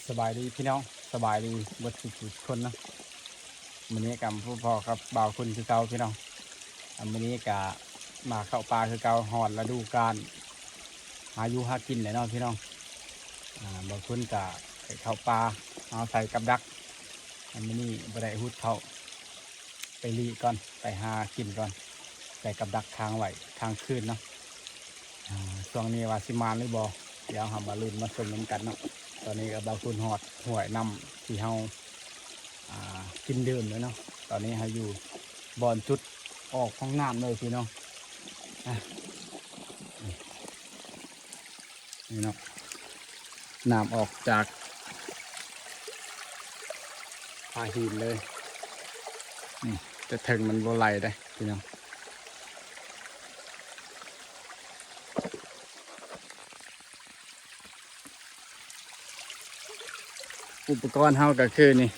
ສະບາຍດີພີ່ນ້ອງ ສະບາຍດີເບິດສູ່ໆຄົນເນາະ. ມື້ນີ້ກໍມາພົບພໍ້ກັບບ່າວຄຸນຄືເກົ່າພີ່ນ້ອງ. ອາ ມື້ນີ້ກໍມາເຂົ້າປ່າຄືເກົ່າ ຮອດລະດູການຫາຢູ່ຫາກິນແລ້ວເນາະພີ່ນ້ອງ. ອາ ບ່າວຄຸນກໍໄປເຂົ້າປ່າ ເອົາໃສ່ກັບດັກ. ອາ ມື້ນີ້ບໍ່ໄດ້ຫຸດເຂົ້າ ໄປລີ້ກ່ອນ ໄປຫາກິນກ່ອນ ໃສ່ກັບດັກຄ້າງໄວ້ຄ້າງຄືນເນາະ. ອາ ຊ່ວງນີ້ວ່າຊິມານຫຼືບໍ່ ດຽວເຮົາມາລຸ້ນມາຊົມນຳກັນເນາະ. ຕອນນີ້ກໍບ່າວຄຸນຮອດຫ້ວຍນ້ຳທີ່ເຮົາ ອາ ກິນດື່ມແລ້ວເນາະ. ຕອນນີ້ເຮົາຢູ່ບ່ອນຈຸດອອກຂອງນ້ຳເລີຍພີ່ນ້ອງ. ອາ ນີ້ເນາະ ນ້ຳອອກຈາກຜາຫີນເລີຍ. ອືມ ແຕ່ເທິງມັນບໍ່ໄຫຼເດ້ພີ່ນ້ອງ. ອຸປະກອນເຮົາກໍຄືນີ້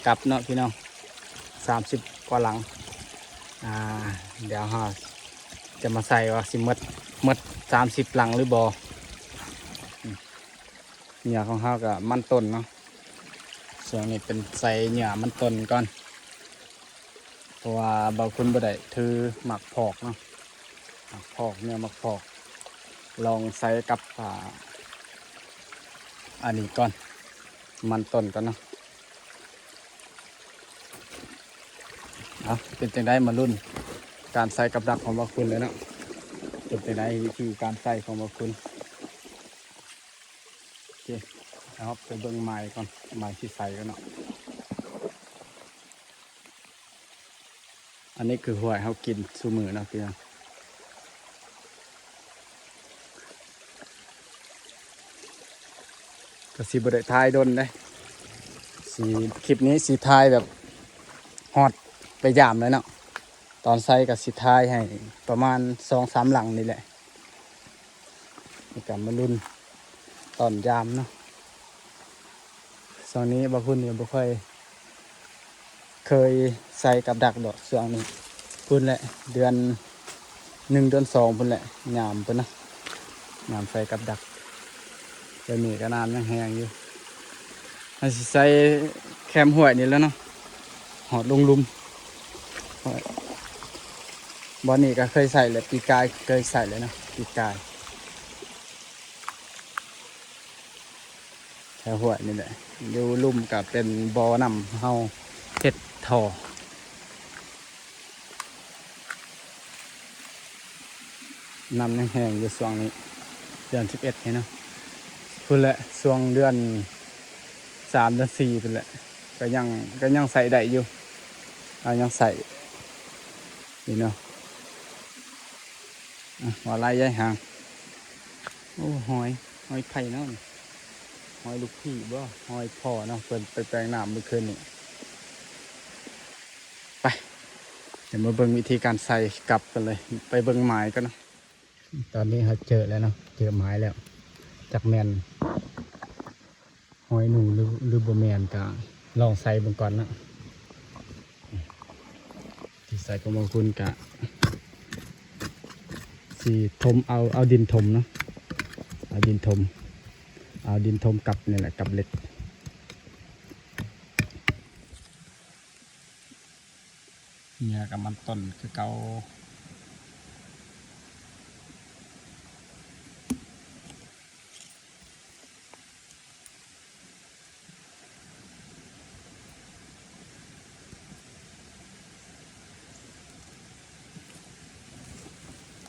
ກັບເນາະພີ່ນ້ອງ ສາມສິບກວ່າຫຼັງ. ອາ ດຽວເຮົາຈະມາໃສ່ວ່າຊິໝົດ ໝົດສາມສິບຫຼັງຫຼືບໍ່. ເຫຍື່ອຂອງເຮົາກໍມັນຕົ້ນເນາະ ຊ່ວງນີ້ເປັນໃສ່ເຫຍື່ອມັນຕົ້ນກ່ອນ ເພາະວ່າບ່າວຄຸນບໍ່ໄດ້ຖືໝາກພອກເນາະ. ໝາກພອກ ເຫຍື່ອໝາກພອກ ລອງໃສ່ກັບ ອາ ອັນນີ້ກ່ອນ ມັນຕົ້ນກ່ອນເນາະ. ເອົາ ເປັນຈັ່ງໃດ ມາລຸ້ນການໃສ່ກັບດັກຂອງບ່າວຄຸນເລີຍເນາະ. ເປັນຈັ່ງໃດ ວິທີການໃສ່ຂອງບ່າວຄຸນ? ໂອເຄ ເຮົາໄປເບິ່ງໄມ້ກ່ອນ ໄມ້ທີ່ໃສ່ກ່ອນເນາະ. ອັນນີ້ຄືຫ້ວຍເຮົາກິນຊຸມື້ເນາະພີ່ນ້ອງ. ກໍຊິບໍ່ໄດ້ຖ່າຍດົນເດ້ ຊິ ຄລິບນີ້ຊິຖ່າຍແບບຮອດໄປຢາມເລີຍເນາະ. ຕອນໃສ່ກໍຊິຖ່າຍໃຫ້ປະມານສອງສາມຫຼັງນີ້ແຫຼະ. ນີ້ກໍມາລຸ້ນຕອນຢາມເນາະ. ຊ່ວງນີ້ບ່າວຄຸນນີ້ບໍ່ຄ່ອຍເຄີຍໃສ່ກັບດັກດອກ ຊ່ວງນີ້ພຸ້ນແຫຼະ ເດືອນໜຶ່ງ ເດືອນສອງພຸ້ນແຫຼະ ຍາມເພິ່ນນະ ຍາມໃສ່ກັບດັກ. ດຽວນີ້ກໍນ້ຳຍັງແຮງຢູ່ ເຮົາຊິໃສ່ແຄມຫ້ວຍນີ້ແຫຼະເນາະ ຮອດລົງລຸ່ມ. ບ່ອນນີ້ກໍເຄີຍໃສ່ແລ້ວ ປີກາຍເຄີຍໃສ່ແລ້ວເນາະ ປີກາຍ ແຖວຫ້ວຍນີ້ແຫຼະ ຢູ່ລຸ່ມກໍເປັນບໍ່ນ້ຳ ເຮົາເຮັດທໍ່ ນ້ຳຍັງແຮງຢູ່ຊ່ວງນີ້ ເດືອນສິບເອັດນີ້ເນາະ. ພຸ້ນແຫຼະ ຊ່ວງເດືອນສາມ ເດືອນສີ່ພຸ້ນແຫຼະ ກໍຍັງ ກໍຍັງໃຊ້ໄດ້ຢູ່ ເຮົາຍັງໃຊ້ຢູ່ເນາະ. ອາ ວ່າຫຼາຍ ຢາຍຫາງ ໂອ້ ຫອຍ ຫອຍໃຜເນາະ ຫອຍລູກພີ່ບໍ່ ຫອຍພໍ່ເນາະ ເພິ່ນໄປແປງນ້ຳມື້ຄືນນີ້. ໄປ ດຽວມາເບິ່ງວິທີການໃສ່ກັບກັນເລີຍ ໄປເບິ່ງໄມ້ກ່ອນເນາະ. ຕອນນີ້ເຮົາເຈີແລ້ວເນາະ ເຈີໄມ້ແລ້ວ ຈັກແມ່ນຫອຍໜູ ຫຼື ຫຼືບໍ່ແມ່ນ ກະລອງໃສ່ເບິ່ງກ່ອນເນາະ. ທີ່ໃສ່ຂອງບ່າວຄຸນກະຊິຖົມເອົາ ເອົາດິນຖົມເນາະ ເອົາດິນຖົມ ເອົາດິນຖົມກັບນີ້ແຫຼະ ກັບເຫຼັກ. ເຫຍື່ອກັບມັນຕົ້ນຄືເກົ່າ.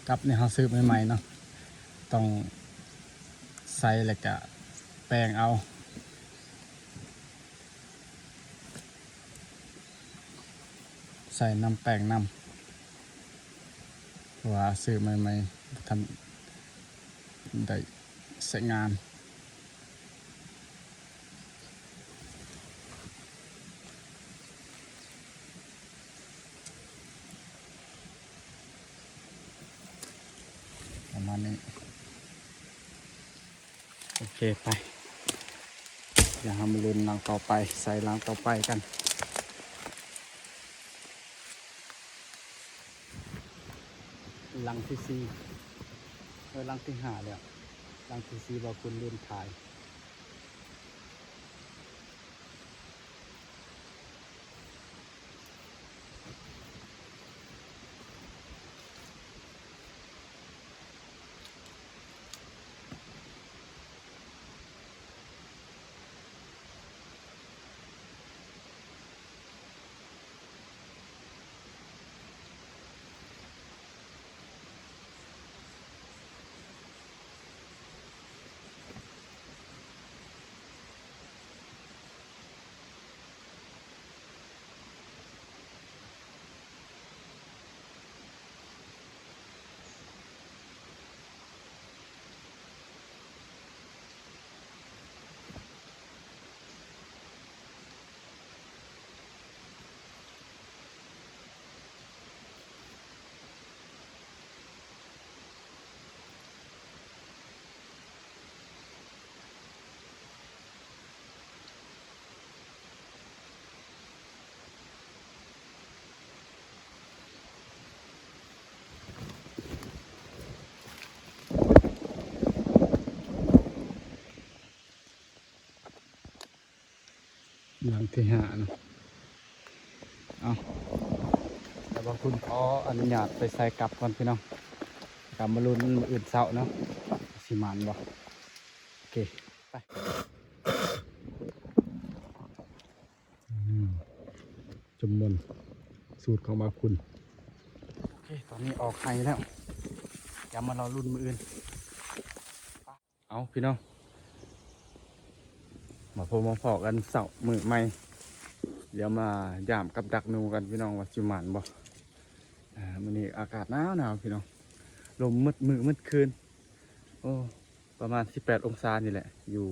ກັບນີ້ເຮົາຊື້ໃໝ່ໆເນາະ ຕ້ອງໃສ່ແລ້ວກະແປງເອົາ ໃສ່ນ້ຳແປງນຳ ເພາະວ່າຊື້ໃໝ່ໆ ບໍ່ທັນໄດ້ໃຊ້ງານ. ປະມານນີ້ ໂອເຄ ໄປ ດຽວເຮົາມາລຸ້ນຫຼັງຕໍ່ໄປ ໃສ່ຫຼັງຕໍ່ໄປກັນ. ຫຼັງທີສີ່ ເອີ ຫຼັງທີຫ້າແລ້ວ ຫຼັງທີສີ່ ບ່າວຄຸນລືມຖ່າຍ. ຫຼັງທີຫ້າເນາະ. ເອົາ ແລ້ວບ່າວຄຸນຂໍອະນຸຍາດໄປໃສ່ກັບກ່ອນພີ່ນ້ອງ, ກັບມາລຸ້ນມື້ອື່ນເຊົ້າເນາະ ຊິໝານບໍ່. ໂອເຄ ໄປ. ອືມ ຈຸ່ມມົນ ສູດຂອງບ່າວຄຸນ. ໂອເຄ ຕອນນີ້ອອກໄຮ່ແລ້ວ, ດຽວມາລໍລຸ້ນມື້ອື່ນ. ເອົາ ພີ່ນ້ອງ ມາພົບມາພໍ້ກັນເຊົ້າມື້ໃໝ່, ດຽວມາຢາມກັບດັກໜູກັນພີ່ນ້ອງ ວ່າຊິໝານບໍ່. ອ່າ ມື້ນີ້ອາກາດໜາວໆ ພີ່ນ້ອງ, ລົມມືດມື້ມືດຄືນ. ໂອ້ ປະມານສິບແປດອົງສານີ້ແຫຼະ ຢູ່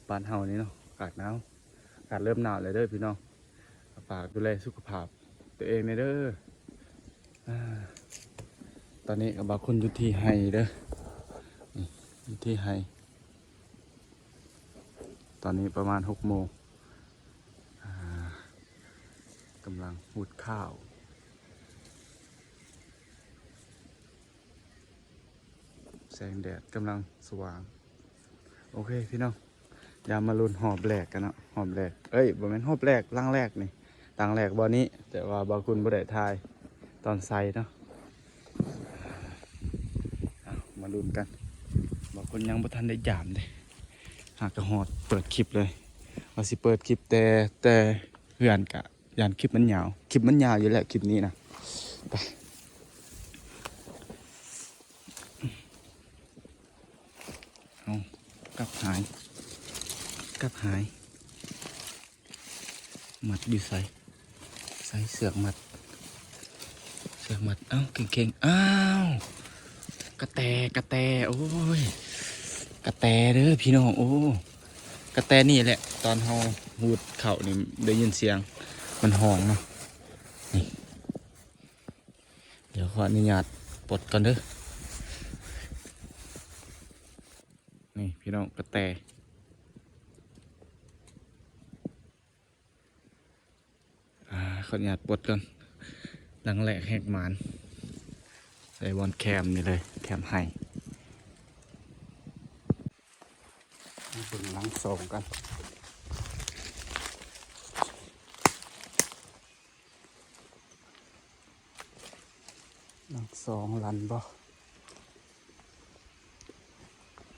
ບ້ານເຮົານີ້ເນາະ, ອາກາດໜາວ ອາກາດເລີ່ມໜາວແລ້ວເດີພີ່ນ້ອງ. ຝາກດູແລສຸຂະພາບຕົວເອງແດ່ເດີ. ອາ ຕອນນີ້ກໍບ່າວຄຸນຢູ່ທີ່ໄຮ່ເດີ, ນີ້ ຢູ່ທີ່ໄຮ່. ຕອນນີ້ປະມານຫົກໂມງ. ອາ ກຳລັງຫູດຂ້າວ. ແສງແດດກຳລັງສະຫວ່າງ. ໂອເຄພີ່ນ້ອງ, ດຽວມາລຸ້ນຮອບແລກກັນເນາະ. ຮອບແລກ ເອີຍ ບໍ່ແມ່ນຮອບແລກ, ຫຼັງແລກນີ້. ຫຼັງແລກບ່ອນນີ້, ແຕ່ວ່າບ່າວຄຸນບໍ່ໄດ້ຖ່າຍຕອນໃສ່ເນາະ. ເອົາ ມາລຸ້ນກັນ. ບ່າວຄຸນຍັງບໍ່ທັນໄດ້ຢາມເດ້, ຫາກະຮອດເປີດຄລິບເລີຍ. ວ່າຊິເປີດຄລິບແຕ່ ແຕ່ເຮືອນກະ ຢ້ານຄລິບມັນຍາວ, ຄລິບມັນຍາວຢູ່ແລ້ວຄລິບນີ້ນະ. ໄປ ເອົາ ກັບຫາຍ ກັບຫາຍ. ມັດຢູ່ໃສ? ໃສ່ເຊືອກມັດ ເຊືອກມັດ. ເອົ້າ ເຄັ່ງໆ ອ້າວ ກະແຕ ກະແຕ. ໂອ້ຍ ກະແຕເດີພີ່ນ້ອງ. ໂອ້ ກະແຕນີ້ແຫຼະ ຕອນເຮົາຫູດເຂົ້ານີ້ໄດ້ຍິນສຽງມັນຮ້ອງເນາະ. ນີ້ ດຽວຂໍອະນຸຍາດປົດກ່ອນເດີ. ນີ້ພີ່ນ້ອງ ກະແຕ. ອາ ຂໍອະນຸຍາດປົດກ່ອນ. ຫຼັງແລກແຮກໝານ ໃສ່ບ່ອນແຄມນີ້ເລີຍ, ແຄມໄຮ່. ມາເບິ່ງຫຼັງສອງກັນ. ຫຼັງສອງຫຼັນບໍ່?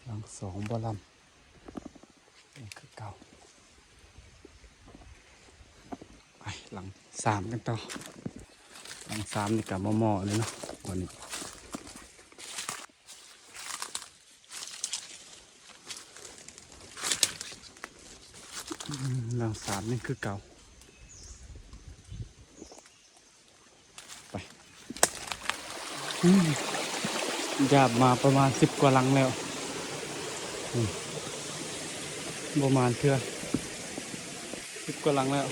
ຫຼັງສອງບໍ່ຫຼັນ. ນີ້ຄືເກົ່າ. ໄປຫຼັງສາມກັນຕໍ່. ຫຼັງສາມນີ້ກະໝໍ່ໆເລີຍເນາະ ບ່ອນນີ້. ອືມ ຫຼັງສາມນີ້ຄືເກົ່າ. ໄປ ອືມ ຢາບມາປະມານສິບກວ່າຫຼັງແລ້ວ. ອືມ ບໍ່ມານເທື່ອ ສິບກວ່າຫຼັງແລ້ວ.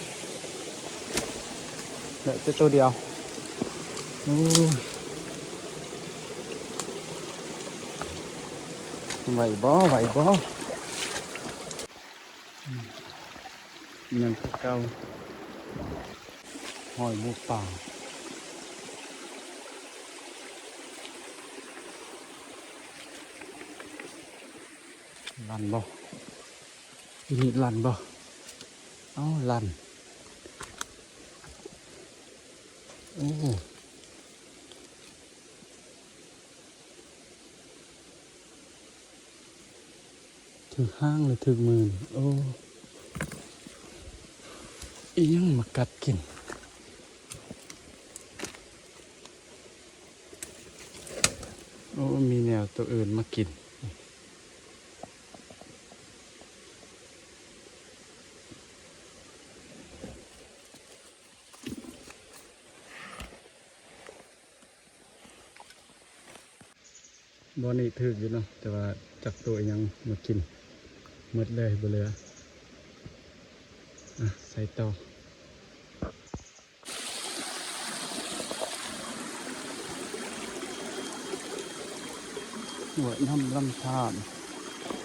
ເຫຼືອແຕ່ໂຕດຽວ. ໂອ້ຍ ໄຫວບໍ່ ໄຫວບໍ່? ອືມ ຍັງຄືເກົ່າ ຮອຍໝູປ່າ. ລັນບໍ່? ອີນີ້ລັນບໍ່? ເອົ້າ ລັນ. ໂອ້ ຖືກຫາງ ຫຼື ຖືກມືນີ້. ໂອ້ ອີຫຍັງມາກັດກິນ? ໂອ້ ມີແນວໂຕອື່ນມາກິນ. ບ່ອນນີ້ຖືກຢູ່ເນາະ ແຕ່ວ່າຈັກໂຕອີຫຍັງມາກິນໝົດເລີຍ ບໍ່ເຫຼືອ. ອ່ະ ໃສ່ຕໍ່. ຫ້ວຍນ້ຳລຳທານ.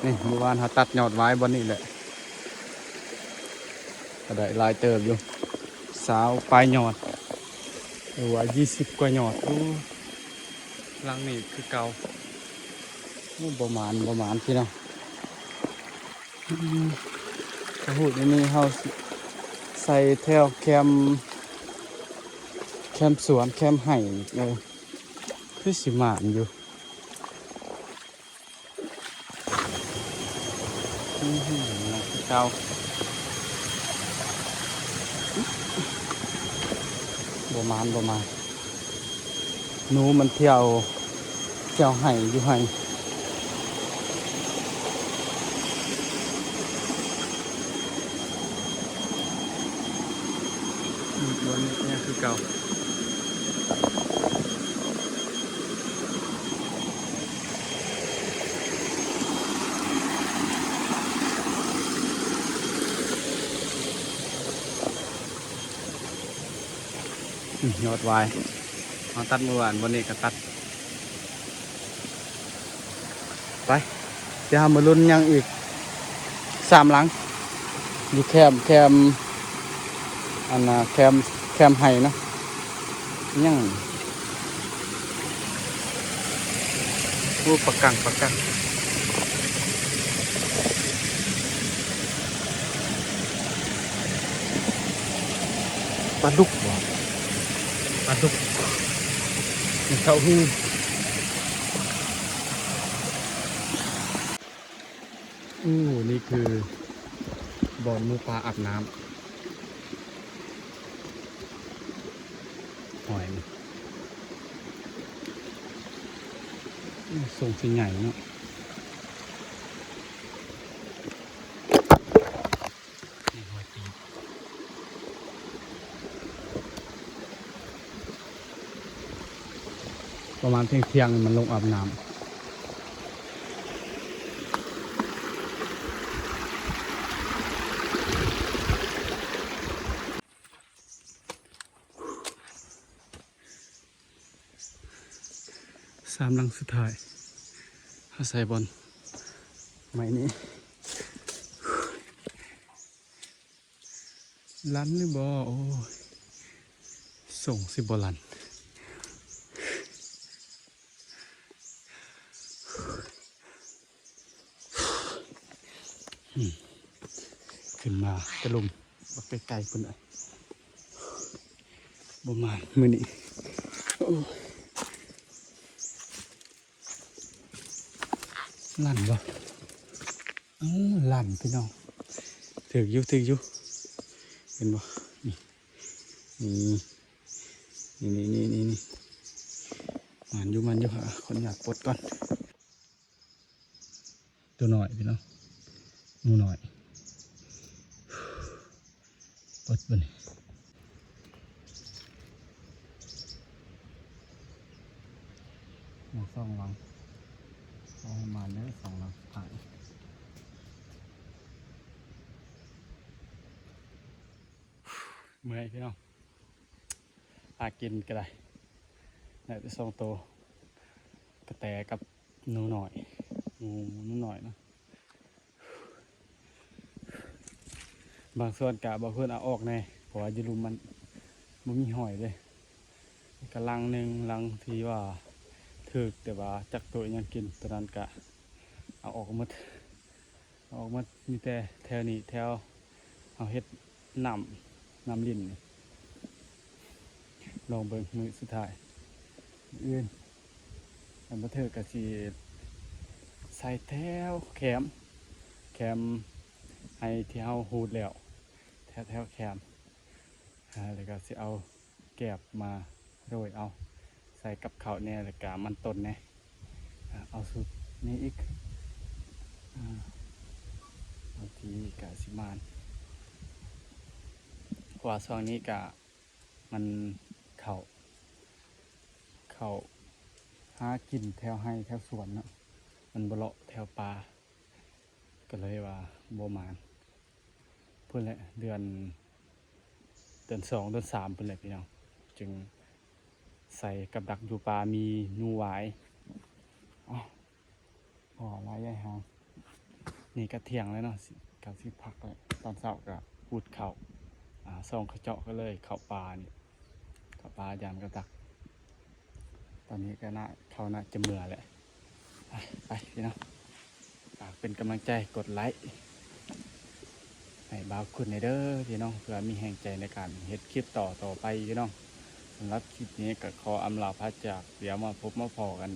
ນີ້ ເມື່ອວານເຮົາຕັດຍອດຫວາຍບ່ອນນີ້ແຫຼະ ກໍໄດ້ຫຼາຍເຕີບຢູ່ ຊາວປາຍຍອດ ຫຼືວ່າຊາວກວ່າຍອດ. ໂອ້ ຫຼັງນີ້ຄືເກົ່າ. ໂອ້ ບໍ່ໝານ ບໍ່ໝານພີ່ນ້ອງ. ອືມ ຖ້າຫູດແນວນີ້ເຮົາຊິ ໃສ່ແຖວແຄມ ແຄມສວນແຄມໄຮ່ນີ້ ເອີ ຄືຊິໝານຢູ່. ອື ຍັງຄືເກົ່າ ບໍ່ໝານ ບໍ່ໝານ. ໜູມັນທ່ຽວ ທ່ຽວໄຮ່ຢູ່ໄຮ່. ອືມ ບ່ອນນີ້ຍັງຄືເກົ່າ. ອືມ ຍອດຫວາຍ ເຮົາຕັດມື້ວານ ບ່ອນນີ້ກໍຕັດ. ໄປ ດຽວເຮົາມາລຸ້ນຫຍັງອີກສາມຫຼັງ ຢູ່ແຄມ ແຄມ ອັນນ່າ ແຄມ ແຄມໄຮ່ເນາະ. ຫຍັງ ໂອ້ ປາກັງ ປາກັງ ປາດຸກບໍ ປາດຸກ ມັນເຂົ້າຫູ. ໂອ້ ນີ້ຄືບ່ອນໝູປ່າອາບນ້ຳ ຫອຍນີ້ ໂອ້ ຊົງຊິໃຫຍ່ເນາະ. ນີ້ຮອຍຕີນ ປະມານທ່ຽງໆ ມັນລົງອາບນ້ຳ. ສາມຫຼັງສຸດທ້າຍ ອາໄສບ່ອນໄມ້ນີ້. ລັນຫຼືບໍ່? ໂອ້ຍ ສົງຊິບໍ່ລັນ. ອືມ ຂຶ້ນມາແຕ່ລຸ່ມບັກໄກໆ ພຸ້ນເອີຍ ບໍ່ມານມື້ນີ້. ໂອ້ຍ ລັນບໍ່? ເອົ້າ ລັນພີ່ນ້ອງ ຖືກຢູ່ ຖືກຢູ່ ເຫັນບໍ່? ນີ້ ນີ້ ນີ້ ນີ້ ນີ້ ນີ້ ໝານຢູ່ ໝານຢູ່. ອາ ຂໍອະນຸຍາດປົດກ່ອນ. ຕົວນ້ອຍພີ່ນ້ອງ ໜູນ້ອຍ ປົດເບິ່ງ. ຍັງສອງຫຼັງ ຂໍໃຫ້ມາເດີ ສອງຫຼັງສຸດທ້າຍ. ເມື່ອຍພີ່ນ້ອງ ຫາກິນກໍໄດ້ ໄດ້ແຕ່ສອງໂຕ ກະແຕກັບໜູນ້ອຍ ໜູ ໜູນ້ອຍເນາະ. ບາງສ່ວນກະບ່າວເພິ່ນເອົາອອກແດ່ ເພາະວ່າຢູ່ລຸ່ມມັນບໍ່ມີຫອຍເດ້. ກະຫຼັງໜຶ່ງ ຫຼັງທີ່ວ່າຖືກ ແຕ່ວ່າຈັກໂຕອີ່ຫຍັງກິນ ໂຕນັ້ນກະເອົາອອກໝົດ ເອົາອອກໝົດ. ມີແຕ່ແຖວນີ້ ແຖວເຮົາເຮັດນ້ຳ ນ້ຳລິນນີ້ ລອງເບິ່ງມື້ສຸດທ້າຍ ມື້ອື່ນ ຄັນບໍ່ຖືກກະຊິໃສ່ແຖວແຄມ ແຄມໄຮ່ທີ່ເຮົາຮູດແລ້ວ ແຖວ ແຖວແຄມ ອາ ແລ້ວກະຊິເອົາແກບມາໂລຍເອົາ ໃສ່ກັບເຂົ້າແດ່ ແລ້ວກະມັນຕົ້ນແດ່. ອາ ເອົາສູດນີ້ອີກ ອາ ບາງທີກະຊິໝານ ເພາະວ່າຊ່ວງນີ້ກະ ມັນເຂົ້າ ເຂົ້າຫາກິນແຖວໄຮ່ແຖວສວນເນາະ ມັນບໍ່ເລາະແຖວປ່າ ກໍເລີຍວ່າບໍ່ໝານ. ພຸ້ນແຫຼະ ເດືອນ ເດືອນສອງ ເດືອນສາມພຸ້ນແຫຼະພີ່ນ້ອງ ຈຶ່ງໃສ່ກັບດັກຢູ່ປ່າ ມີໜູຫວາຍ. ເອົ້າ ພໍລາຍໃຫຍ່ຫາງ ນີ້ກະທ່ຽງແລ້ວເນາະ ກະຊິພັກແລ້ວ. ຕອນເຊົ້າກະຫູດເຂົ້າ ອາ ສ່ອງເຂົ້າເຈາະ ກໍເລີຍເຂົ້າປ່ານີ້ ເຂົ້າປ່າຢາມກັບດັກ. ຕອນນີ້ກະໜ້າ ເຂົາໜ້າຈະເມືອແຫຼະ. ໄປ ໄປພີ່ນ້ອງ ຝາກເປັນກຳລັງໃຈ ກົດໄລ ໃຫ້ບ່າວຄຸນແດ່ເດີພີ່ນ້ອງ ເພື່ອມີແຮງໃຈໃນການເຮັດຄລິບຕໍ່ໆໄປພີ່ນ້ອງ. ສຳລັບຄລິບນີ້ກໍຂໍອຳລາພາຈາກ ດຽວມາພົບມາພໍ້ກັນ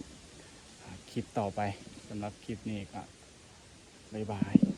ອ່າ ຄລິບຕໍ່ໄປ. ສຳລັບຄລິບນີ້ກໍບາຍບາຍ.